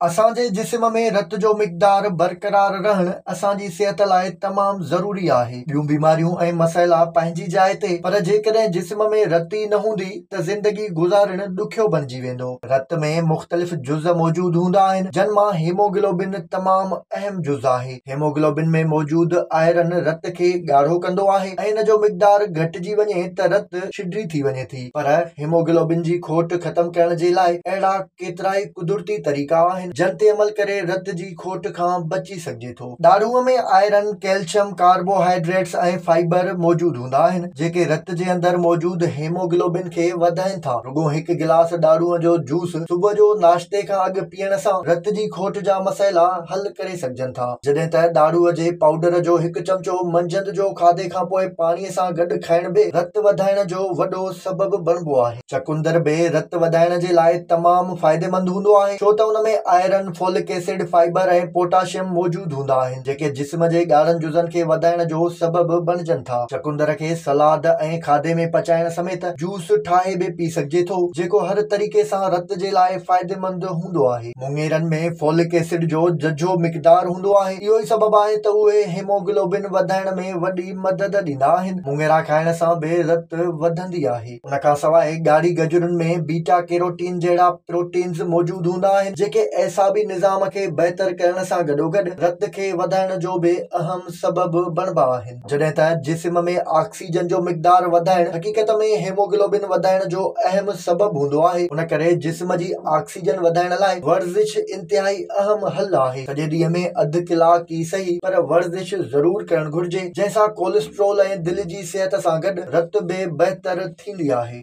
اسان جي جسم ۾ رت جو مقدار برقرار رهڻ اسان جي صحت لاء تمام ضروري آهي. ٻيون بيماريون ۽ مسئلا پنهنجي جاء تي پر جيڪڏهن جسم ۾ رت ئي نه هوندي ته زندگي گذارڻ ڏکيو بڻجي ويندو. رت ۾ مختلف جز موجود هوندا آهن جن مان هيموگلوبن تمام اهم جز آهي. هيموگلوبن ۾ موجود آئرن رت کي ڳاڙهو ڪندو آهي ۽ ان جو مقدار گهٽجي وڃي ته رت شڊري ٿي وڃي ٿي پر هيموگلوبن جي کوٽ ختم ڪرڻ جي لاء اهڙا ڪيترائي قدرتي طريقا آهن جن تي عمل ڪري رت جي کوٽ کان بچي سگهجي ٿو. ڏاڙهونء ۾ آئرن، ڪيلشم، ڪاربوهائيڊريٽس ۽ فائبر موجود هوندا آهن جيڪي رت جي اندر موجود هيموگلوبن کي وڌائين ٿا. رڳو هڪ گلاس ڏاڙهونء جو جوس صبح جو ناشتي کان اڳ پيئڻ سان رت جي کوٽ جا مسئلا حل ڪري سگهجن ٿا. جڏهن ته ڏاڙهونء جي پائوڊر جو هڪ چمچو منجهند جو کاڌي کانپوء پاڻي سان گڏ کائڻ به رت وڌائڻ جو وڏو سبب بڻبو آهي. چقندر به رت وڌائڻ جي لاء تمام فائديمند هوندو آهي ڇو ته ان ۾ iron, folic acid, fibre ۽ potassium موجود هوندا آهن جيڪي جسم جي ڳاڙهن جزن کي وڌائڻ جو سبب بڻجن ٿا. چقندر کي سلاد ۽ کاڌي ۾ پچائڻ سميت جوس ٺاهي به پي سگهجي ٿو جيڪو هر طريقي سان رت جي لاء فائديمند هوندو آهي. مڱيرن ۾ فولڪ ايسڊ جو ججهو مقدار هوندو آهي اهو ئي سبب آهي ته اهي هيموگلوبن وڌائڻ ۾ وڏي مدد ڏيندا آهن. مڱيرا کائڻ سان به رت وڌندي آهي. ان کان سواء ڳاڙهي گجرن ۾ بيٽا ڪيروٽين جهڙا پروٽينز موجود هوندا آهن جيڪي اعصابي نظام کي بهتر ڪرڻ سان گڏوگڏ رت کي وڌائڻ جو به اهم سبب بڻبا آهن. جڏهن ته جسم ۾ آڪسيجن جو مقدار وڌائڻ حقيقت ۾ هيموگلوبن وڌائڻ جو اهم سبب هوندو آهي ان ڪري جسم جي آڪسيجن وڌائڻ لاء ورزش انتهائي اهم حل آهي. سڄي ڏينهن ۾ اڌ ڪلاڪ ئي سهي پر ورزش ضرور ڪرڻ گهرجي جنهن سان ڪوليسٽرول ۽ دل جي صحت سان گڏ رت به بهتر ٿيندي آهي.